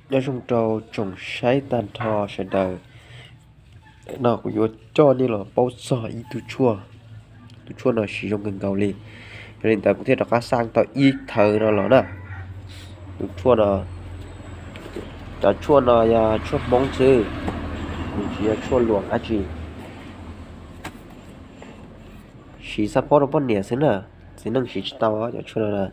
Nyob zoo rau tsoom saib tag nrho sawv daws, no kuv yuav coj nej los paub txog ib tug tshuaj. Tus tshuaj no siv zoo kawg nkaus li, yog li ntawd kuv thiaj rov qab xaj tau ib thawv no los na. Tus tshuaj no, cov tshuaj no yog tshuaj Hmoob xwb, nws tsis yog tshuaj luam dab tsi. Siv xab phob rau poj niam xwb na, txiv neej siv tsis tau cov tshuaj no.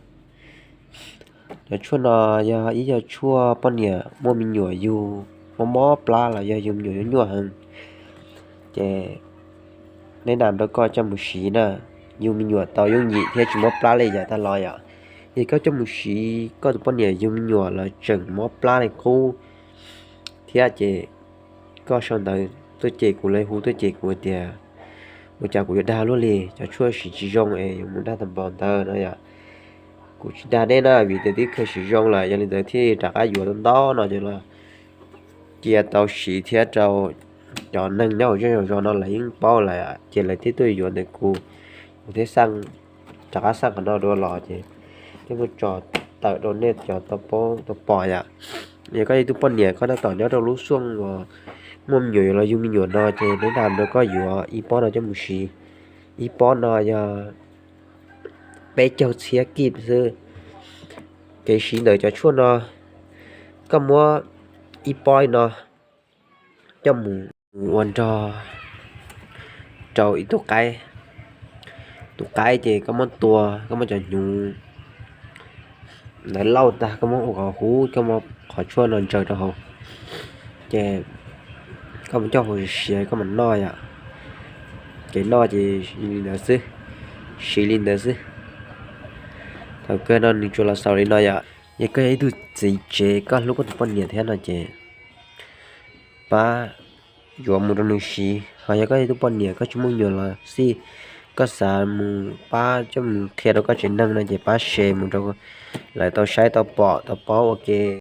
Cov tshuaj no yog ib co tshuaj poj niam muaj me nyuam yug mob mob plab los yog yug me nyuam nyuaj nyuaj heev, ces neb nam rau koj coj mus siv na, yug me nyuam tau yooj yim thiab tsis mob plab li yav tag los yom. Ces koj coj mus siv, koj tus poj niam yug me nyuam los tseem mob plab li qub thiab ces koj sau ntawv tuaj cem kuv los hu tuaj cem kuv tias ua cas kuv yuav dag luaj li, cov tshuaj siv tsis zoo es yuav mus dag tag npaum ntawd no yom. Kuv tsis dag neb na, vim tias twb kheev siv zoo lawm, yog li ntawd thiaj rov qab yuav ntau no ces los cia tau siv thiab rau cov neeg nyob hauv zej hauv zos no lawv yeej paub lawm, ces lawv thiaj tuaj yuav ntawm kuv, kuv thiaj xaj, rov qab xaj qhov no dua los ces thiaj muab tso tawm rau nej cov tau paub tau pom yom. Yog koj yog ib tug poj niam koj tab tom nyob rau lub xyoo uas muaj me nyuam yuav los yug me nyuam no ces neb nam rau koj yuav ib pob no coj mus siv. Ib pob no yog peb caug txhiab kib xwb. Kev siv ntawm cov tshuaj no, koj muab ib pob no coj mus ua nrog rau ib tug qaib. Tus qaib ces koj muab tua, koj muab cov hnyuv ntawd lauj tag, koj muab ua kom huv, koj muab qhov tshuaj no ntsaws rau hauv, ces koj mus coj hauv siav koj mam noj yom. Kev noj ces li ntawd xwb, siv li ntawd xwb. Thaum kawg no nws tsuas los xaus li no yom. Yog koj yog ib tug txiv tsev koj hlub koj tus poj niam thiab no ces pab yuav mus rau nws siv. Ho yog koj yog ib tug poj niam koj tsis muaj me nyuam los xij, koj xav mus pab coj mus qhia rau koj tsev neeg no ces pab share mus rau lawv tau saib tau pom tau paub ua ke.